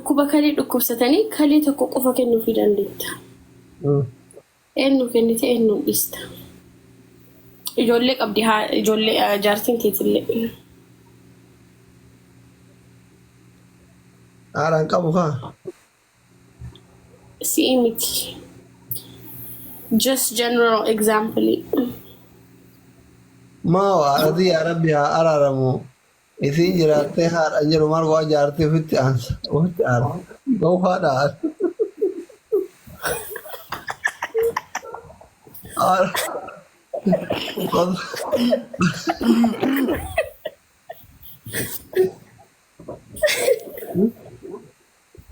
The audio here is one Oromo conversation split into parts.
Dhukkuba kalee dhukkubsatanii kalee tokko qofa kennuufii dandeetta. Eenyu kennite eenyuun dhiista? Ijoollee qabdi haa ijoollee jaartiin keetillee. Haadha hin qabu kaa. Si'ii miti. Just general example. Maa haadhati yaa rabbi haa araaramu. Isiin jiraattee haadha hin jedhu maal go'aa jaartii ofitti aansa ofitti aara. Gowwaa dha. Aara.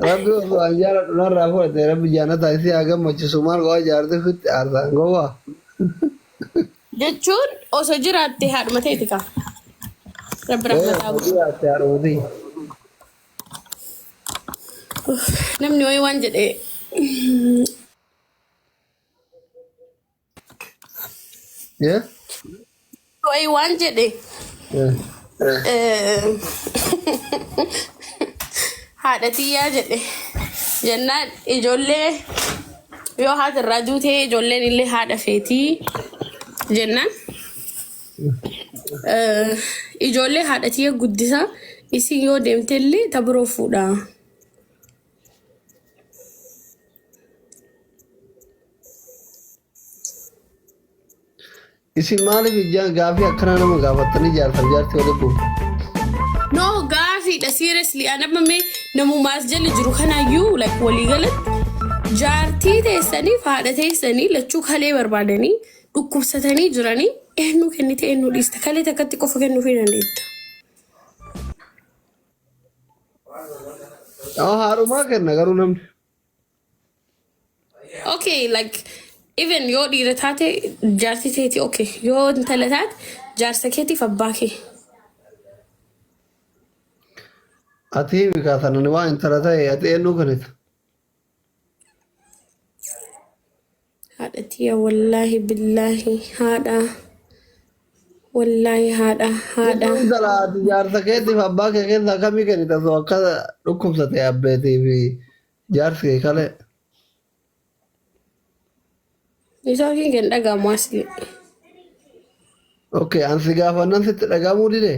Rabbi osoo an jaaladhu narraa fudhate rabbi jaannataa isii haa gammachiisu maal gowwaa jaartii ofitti aarta gowwaa. Jechuun osoo jiraatte haadhuma teeti kaa. Rabbi Ee rahmataa osoo godhu. jiraatte haadhuma Namni wayii waan jedhe Yeah? wayii waan jedhe Yeah. haadha tiyyaa jedhe jennaan ijoollee yoo haati irraa duute ijoolleen illee haadha feetii jennaan ijoollee haadha tiyya guddisa isin yoo deemte illee ta biroo fuudha. Isin maaliif ijaan gaafii akkanaa nama gaafattanii jaarsaaf jaartii walitti buuftu? No gaafiidha seriously an amma mee namumaas jala jiru kanaayyuu like walii galatti jaartii teessaniif haadha teessanii lachuu kalee barbaadanii dhukkubsatanii jiranii eenyu kennite eenyu dhiista kalee takkatti qofa kennuufii dandeetta. Yaa haadhumaa kenna garuu namni. Okay, like even yoo dhiira taate jaartii teeti okay. Yoo intala taate jaarsa keetiif abbaa kee. Ati himi kaa sanani waan intala ta'e ati eenyuu kennita? Haadha tiyya wallaahi billaahi haadha wallaahi haadha haadha. Jechuun intala ati jaarsa keetiif abbaa kee keessaa kamii kennita osoo akka dhukkubsate abbeetii fi jaarsi kee kalee. Networkiin kee hin dhaga'amu asli. Okay, an si gaafannan sitti dhaga'amuu dide?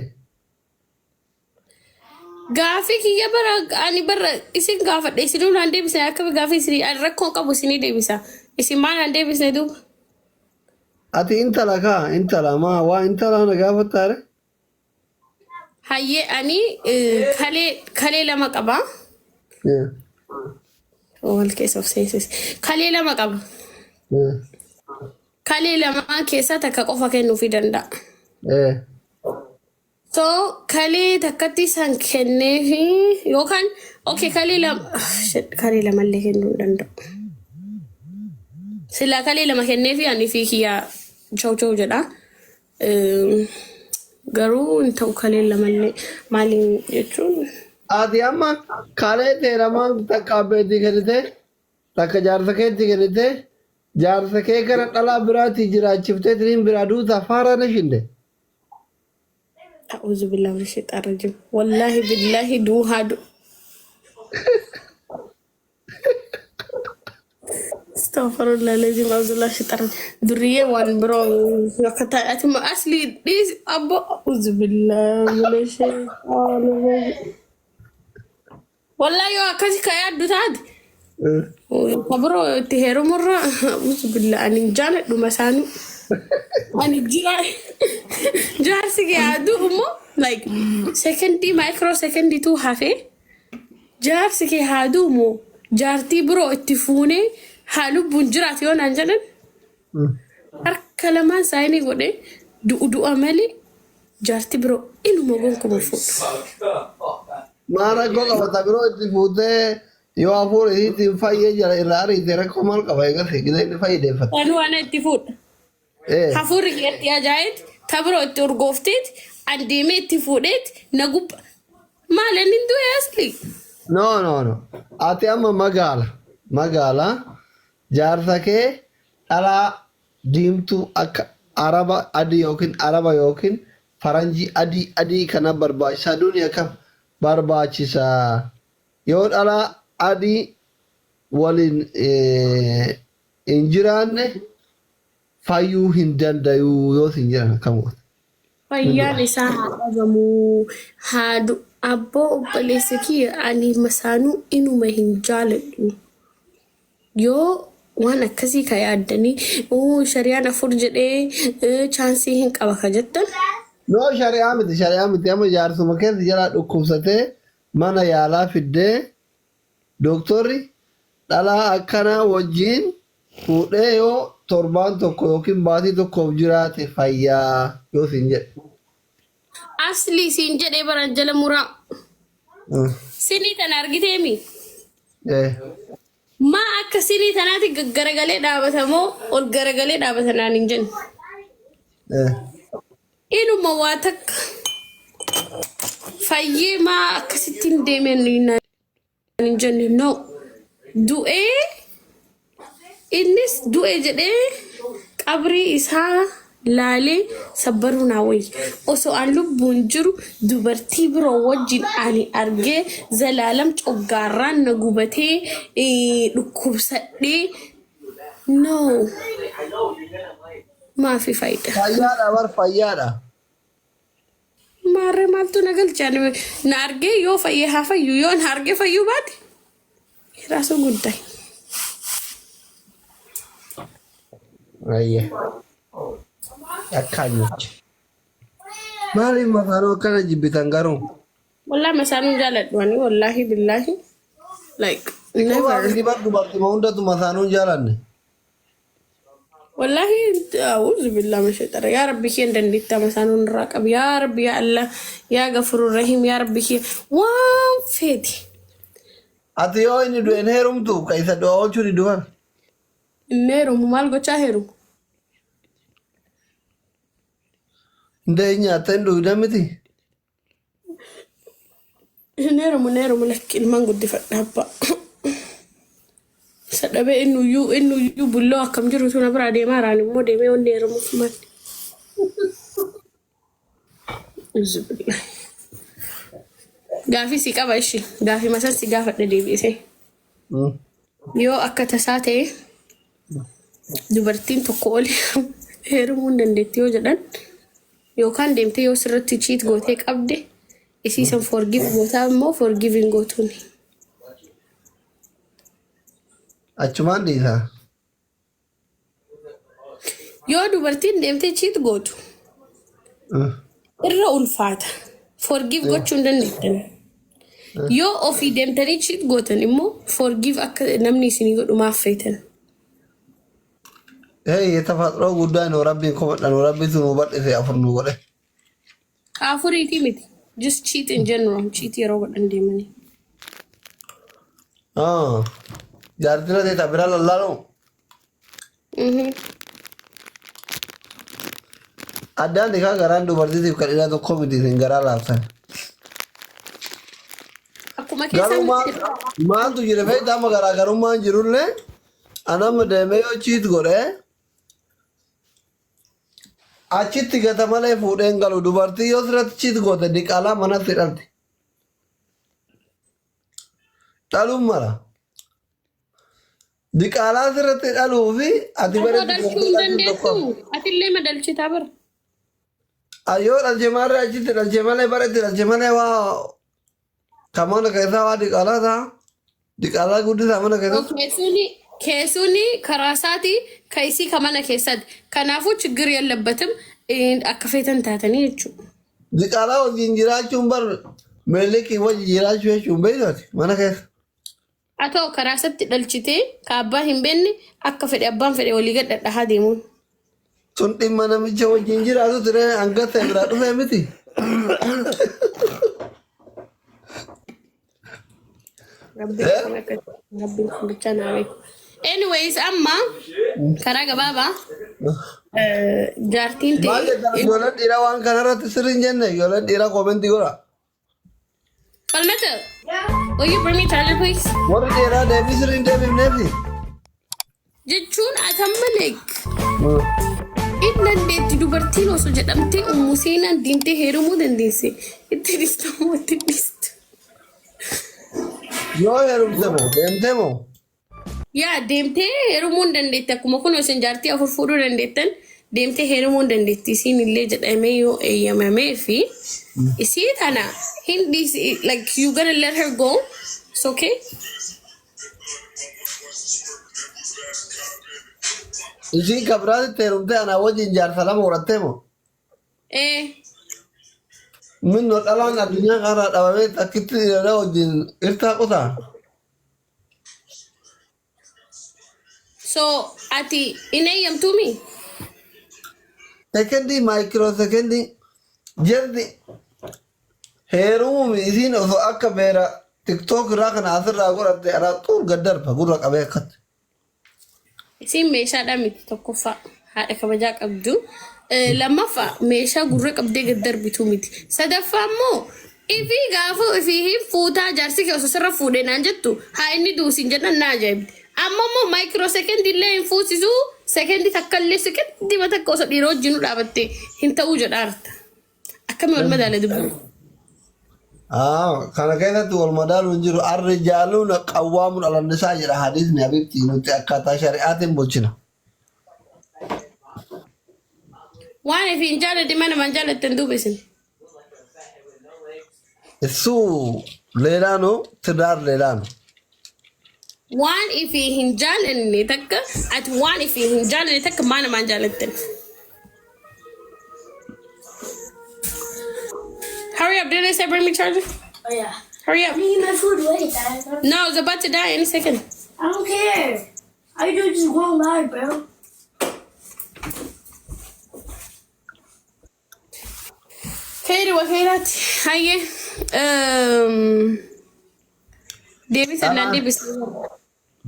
Gaafii kiyya bara ani bara isin gaafadhe isinuu naan deebisne akka gaafii isinii ani rakkoo qabu isinii deebisa. Isin maa naan deebisne duuba? Ati intala kaa intala maa waa intala na gaafattaare? Hayyee ani kalee kalee lama qaba. Wal keessa of seensis. Kalee lama qaba. Kalee lamaan keessaa takka qofa kennuufii danda'a. So kalee takkatti san kenneefi yookaan okay kalee lama shit kalee lamallee kennuu hin danda'u. Silaa kalee lama kenneefi ani fi kiyyaa chow chow jedha. Garuu hin ta'u kalee lamallee maaliin jechuun Ati amma kalee tee lamaan takka abbeetii kennite takka jaarsa keetti kennite jaarsa kee kana dhalaa biraatii jiraachiftee tiriin biraa duutaa faaraa na shinde. A'uuzu billaahi mina shayxaan rajiim. Wallaahi billaahi duuhaa du. Astaghfirullah lazim a'uuzu billaahi shayxaan rajiim. Durriyyee waan biroo akka ta'e ati ma asli dhiis abbo a'uuzu billaahi mina shayxaan rajiim. Wallahi yoo akkasi ka yaaddu taate ka biroo itti heerumurra a'uuzu billaahi ani hin jaaladhuma isaanii. Ani jira jaarsi kee haa du'u immoo like sekendii maayikiroo sekendiitu hafee jaarsi kee haa du'u moo jaartii biroo itti fuunee haa lubbuun jiraatu yoo naan jedhan harka lamaan saayinii godhee du'u du'a malee jaartii biroo inuma gonkuma fuudhu. Maal rakkoo qaba ta biroo itti fuutee yoo hafuura isiitiin fayyee jala irraa ariite rakkoo maal qaba eegas gida inni fayyideeffate. Anuu ana itti fuudha. Ee. Hafuurri kee itti ajaa'eet ta biroo itti urgoofteet an deemee itti fuudheet na gubba. Maal inni hin du'e asli? No no no. Ati amma magaala magaala jaarsa kee dhalaa diimtuu akka araba adii yookiin araba yookiin faranjii adii adii kana barbaachisaa duuni akkam barbaachisaa. Yoo dhalaa adii waliin hin jiraanne fayyuu hin dandayuu yoo sin jedhan akkam goota? Fayyaan isaa haa dhabamu haa du abboo obboleessa kiyya ani masaanuu inuma hin jaaladhu. Yoo waan akkasii ka yaaddanii uu shariyaan afur jedhee chaansii hin qaba ka jettan. No, shari'aa miti, shari'aa miti. Amma jaarsuma keessa jalaa dhukkubsatee mana yaalaa fiddee, dooktorri dhalaa akkanaa wajjin fuudhee yoo torbaan tokko yookiin baatii tokkoof jiraate fayyaa yoo siin jedhe. Aslii siin jedhee baran jala muraa. Sinii tana argiteemi? Maa akka sinii tanaatti gaggaragalee dhaabatamoo ol garagalee dhaabata naan hin jenne. Inuma waa takka fayyee maa akkasitti hin deemen naan hin jenne. No, du'ee innis du'e jedhee qabrii isaa laalee sabbaruu naa wayya. Osoo an lubbuun jiru dubartii biroo wajjin ani argee zalaalam coggaarraan na gubatee dhukkubsadhee, no, maafi faayidaa. Fayyaadha bar, fayyaadha. Maarree maaltu na galche? Ani na argee yoo fayyee haa fayyu, yoo na argee fayyuu baate raasuu guddaa. Ayye. Akkaanyochi. Maaliif masaanuu akkana jibbitan garuu? Wallaahi masaanuun jaaladhu ani, wallaahi billaahi, like Kophaa never. miti bar, dubartii hundatu masaanuu hin jaalanne. Wallaahi a'uuzu billaa masheexara. Yaa Rabbi kee dandeettaa masaanuun irraa qabi. Yaa Rabbi, yaa Allah, yaa Gafurur Rahim, yaa Rabbi kee waan feeti. Ati yoo inni du'e hin heerumtu, ka isa du'a oolchuu diddu kana. Inni heerumu maal gochaa heerumu? Hunda hin nyaatta, hin dhugda miti. Hin heerumu, hin heerumu, lakki, ilmaan guddifadha abbaa. Isa dhabee innuyyuu bulloo akkam jirutu na biraa deemaa jiraan immoo deemee wanni heerumuuf maali? Uzubillah. Gaafii si qaba ishi. Gaafii masan si gaafadha deebisee. Yoo akka tasaa ta'e dubartiin tokko oli heerumuu hin dandeetti yoo jedhan, yookaan deemtee yoo sirratti cheat gootee qabde isii san forgive gootaa immoo forgive hin gootuuni? Achumaan dhiisaa. Yoo dubartiin deemtee cheat gootu irra ulfaata. Forgive gochuu hin dandeettan. Yoo ofii deemtanii cheat gootan immoo forgive akka namni isinii godhu maaf feetan? Hey, የተፈጥሮ ጉዳይ ነው። Rabbiin komadha nu Rabbitu nu bal'ise, afur nu godhe. Afuriitii miti. Just cheat in general. Cheat yeroo godhan deemanii. Ah. Jaartina ta'e biraa lallaalu. Addaan dhikaa garaan dubartiitiif kan dhiiraa tokko miti, isin garaa laaftan. Akkuma Garuu keessan maaltu jira beektaa? Amma garaagarummaan jirullee anamma deemee yoo cheat godhe achitti gata malee fuudheen galu. Dubartii yoo sirratti cheat goote diqaalaa manatti dhalti. Dhaluun mala. Diqaalaa sirratti dhaluu fi ati Atoo bareedu dhalchuu hin dhalchuun tokko. dandeessu. Atillee madalchitaa bara. Ayyoo, dhalche maarree, achitti dhalche malee, bareetti dhalche malee, waa kan mana keessaa waa diqaalaa ta'a. Diqaalaa guddisaa mana keessatti. Keessuuni karaa isaati ka isii ka mana keessatti. Kanaafuu ችግር የለበትም akka feetan taatanii jechuudha. Diqaalaa wajjin jiraachuun bar meellikii wajjin jiraachuu jechuun beektaati mana keessa. Haa ta'u, karaa isatti dhalchitee ka abbaa hin beekne akka fedhe abbaan fedhe walii gad dhadhahaa deemuun. Sun dhimma namicha wajjin jiraatu ture, hanga ta'e biraa dhufee miti. Rabbiin akkam akka Rabbiin kun bichaa naa beeku. Anyways, amma karaa gabaabaa jaartiin Maal ta'e jettan ijoolleen dhiiraa waan kanarratti sirrii hin jenne? Ijoolleen dhiiraa koomentii godha. Falmata, will you bring me charger, please? Warri dhiiraa deebii sirrii hin deebifneefi. Jechuun atamma like in dandeetti dubartiin osoo jedhamtee ummu seenaan diimtee heerumuu dandeesse. Itti dhiistu ammoo itti dhiistu. Yoo heerumte moo deemte moo? Yaa deemtee heerumuu hin dandeetti akkuma kun isin jaartii afur fuudhuu dandeettan deemtee heerumuu hin dandeetti isiin illee jedhamee yoo eeyyamamee fi isii tana hin dhiisi, like you gonna let her go, it's okay. Isiin kan biraatitti heerumtee anaa wajjin jaarsa lama godhattee moo? Ee. Minno dhalaan addunyaa kanarraa dhabamee takkitti dhiira wajjin irtaa qotaa? So ati hin eeyyamtuumi? Sekendii maayikiroo sekendii jarri heerumuumi isiin osoo akka beera tiktook irraa kana asirraa godhatte alaa xuur gad darba gurra qabee akkatti. Isiin meeshaadhaa miti tokkoffaa haadha kabajaa qabdu. Lammaffaa meeshaa gurra qabdee gad darbituu miti. Sadaffaa immoo ifii gaafa ifii hin fuutaa jaarsi kee osoo sirra fuudhee naan jettu haa inni du'u siin jennaan na ajaa'ibde. Amma immoo maayikiroo sekendii illee hin fuusisuu sekendii takka illee sekendii takka osoo dhiira wajjinuu dhaabatte hin ta'uu jedhaarta. Akkamii wal madaala dubbiin? Ah, kana keessatti wal madaalu hin jiru. Arrijaaluuna qawwaamun alannisaa jedha hadiisni habibti nuti akkaataa shari'aatiin bulchina. Waan ifii hin jaaladhe mana man jaalattan duuba isin. እሱ ሌላ ነው፣ ትዳር ሌላ ነው። Waan ifii hin jaalanne takka ati waan ifii hin jaalanne takka maa namaan jaalattan. Hurry up, did they say bring me charger? Oh yeah. Hurry up. I need my food. Wait, Dad. No, it's about to die any second. I don't care. I do just go live, bro. Khayri wa khayraati. Hayyee. Deebisa naan deebisa.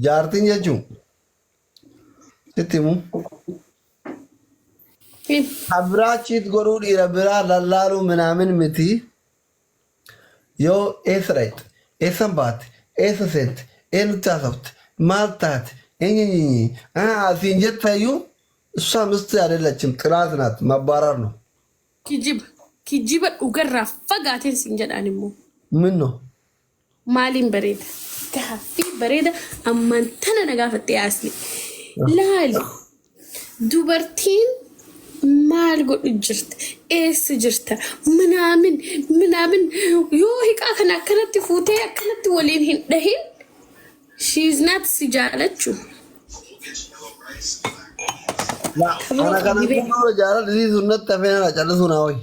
Jaartiin jechuun sitti himu. Biraa cheat godhuu dhiira biraa lallaaluu minaamin miti. Yoo eessa dhaqxe, eessan baate, eessa seente, eenyutti haasofte, maal taate, eenyeenyeenye asiin jettayyuu እሷ ምስት አይደለችም፣ ጥላት ናት። መባረር ነው። Kijiba. Kijiba dhugarraa fagaateen siin jedhaan immoo. ምን ነው Maaliin bareeda? Gaaffii bareeda ammaan tana na gaafatte yaasni. Laali dubartiin maal godhu jirta? Eessa jirta? Minaamin minaamin yoo hiqaa kana akkanatti fuutee akkanatti waliin hin dhahin she's not si jaalachuu. Kana kana dura jaalala isii sunnatti hafee na callisuu naa wayi.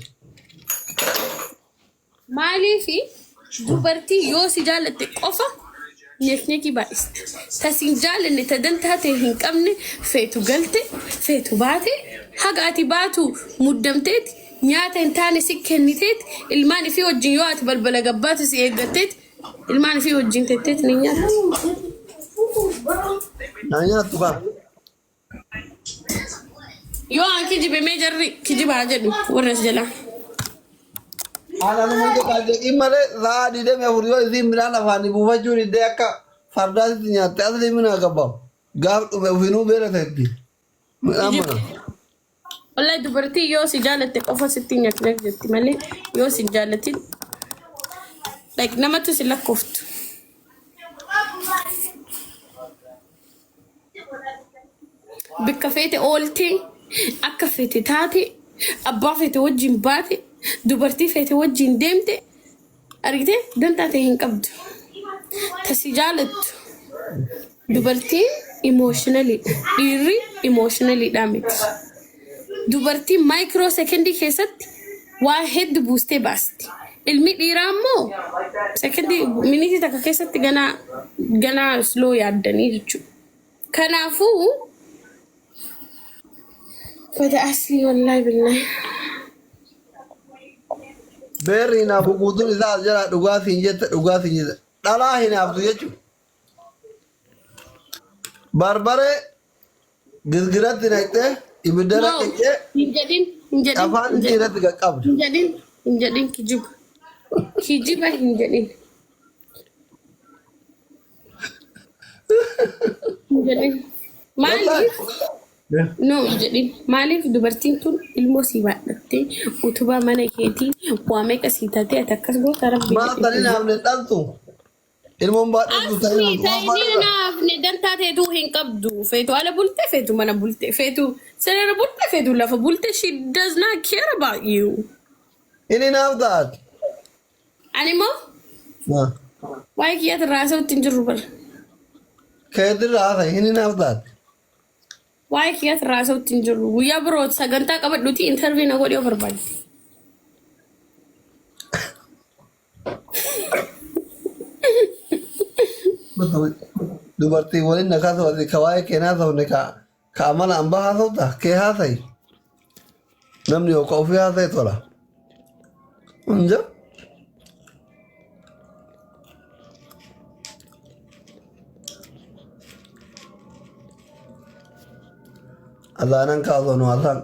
Maaliifi dubartii yoo si jaalatte qofa nyeknyekii baay'iste. Ta si hin jaalanne ta dantaa ta'e hin qabne feetu galte feetu baate haga ati baatu muddamteeti nyaata hin taane si kenniteeti ilmaan ifii wajjin yoo ati balbala gabbaatu si eeggatteeti ilmaan ifii wajjin tetteeti ni nyaatti. Naa nyaattu kaa. Yoo an kijibe mee jarri kijibaa jedhu warra as jalaa. Ananuma jedhaa malee sa'a 24 yoo isiin midhaan afaanii buufachuu diddee akka fardaatti nyaatte asli mina gabbaa'u. Gaaf dhume ofiinuu beela ta'etti. Midhaan mana. Wallahi dubartii yoo si jaalatte qofa sitti nyak jetti malee yoo si hin jaalatin like namatti si lakkooftu. Bikka feete ooltee akka feete taate abbaa feete wajjin baate dubartii feete wajjin deemte argite dantaa ta'e hin qabdu. Ta si jaalattu dubartiin emotionally dhiirri emotionally miti. Dubartiin micro sekendii keessatti waa hedduu buustee baasti. Ilmi dhiiraa immoo sekendii miniitii takka keessatti ganaa ganaa slow yaaddanii jechuudha. Kanaafuu bada aslii wallaahi billahi. Beerri hinaafu guutuun isaa as jalaa dhugaa siin jette dhugaa siin jette. Dhalaa hinaaftu jechuudha. Barbaree girgiratti naqxee ibidda No, naqxee hin jedhin hin jedhin afaan hin isii jedhin irratti qaqqabdu. hin jedhin hin jedhin kijiba kijiba hin jedhin hin jedhin maaliif no hin jedhin maaliif dubartiin tun ilmoo sii baadhattee utubaa mana keetii waa meeqa sii taatee ati akkas goota rabbi Maal tan jedhin. hinaafne dhaltu? Ilmoon baadhatu ta'e Asli waan ta'inii baadhata. naafne dantaa teetuu hin qabdu. Feetu ala bulte, feetu mana bulte, feetu siree bulte, feetu lafa bulte. She does not care about you. Inni naaf ta'at. Ani immoo waa'ee kiyyaatti irraa haasa'utti hin jirru bara. Keetirraa haasa'e inni naaf ta'at. Waa'ee kiyyaatti irraa haasa'utti hin jirru. Guyyaa biroo sagantaa qabadhuuti interview na godhee barbaadde. Dubartii waliin na kaasawate ka waa'ee keenyaa haasofne ka ka amala ambaa haasofta kee haasa'i. Namni yoo ka ofii haasa'e tola. Inja. Azaanan kaasoo nu haasa'an.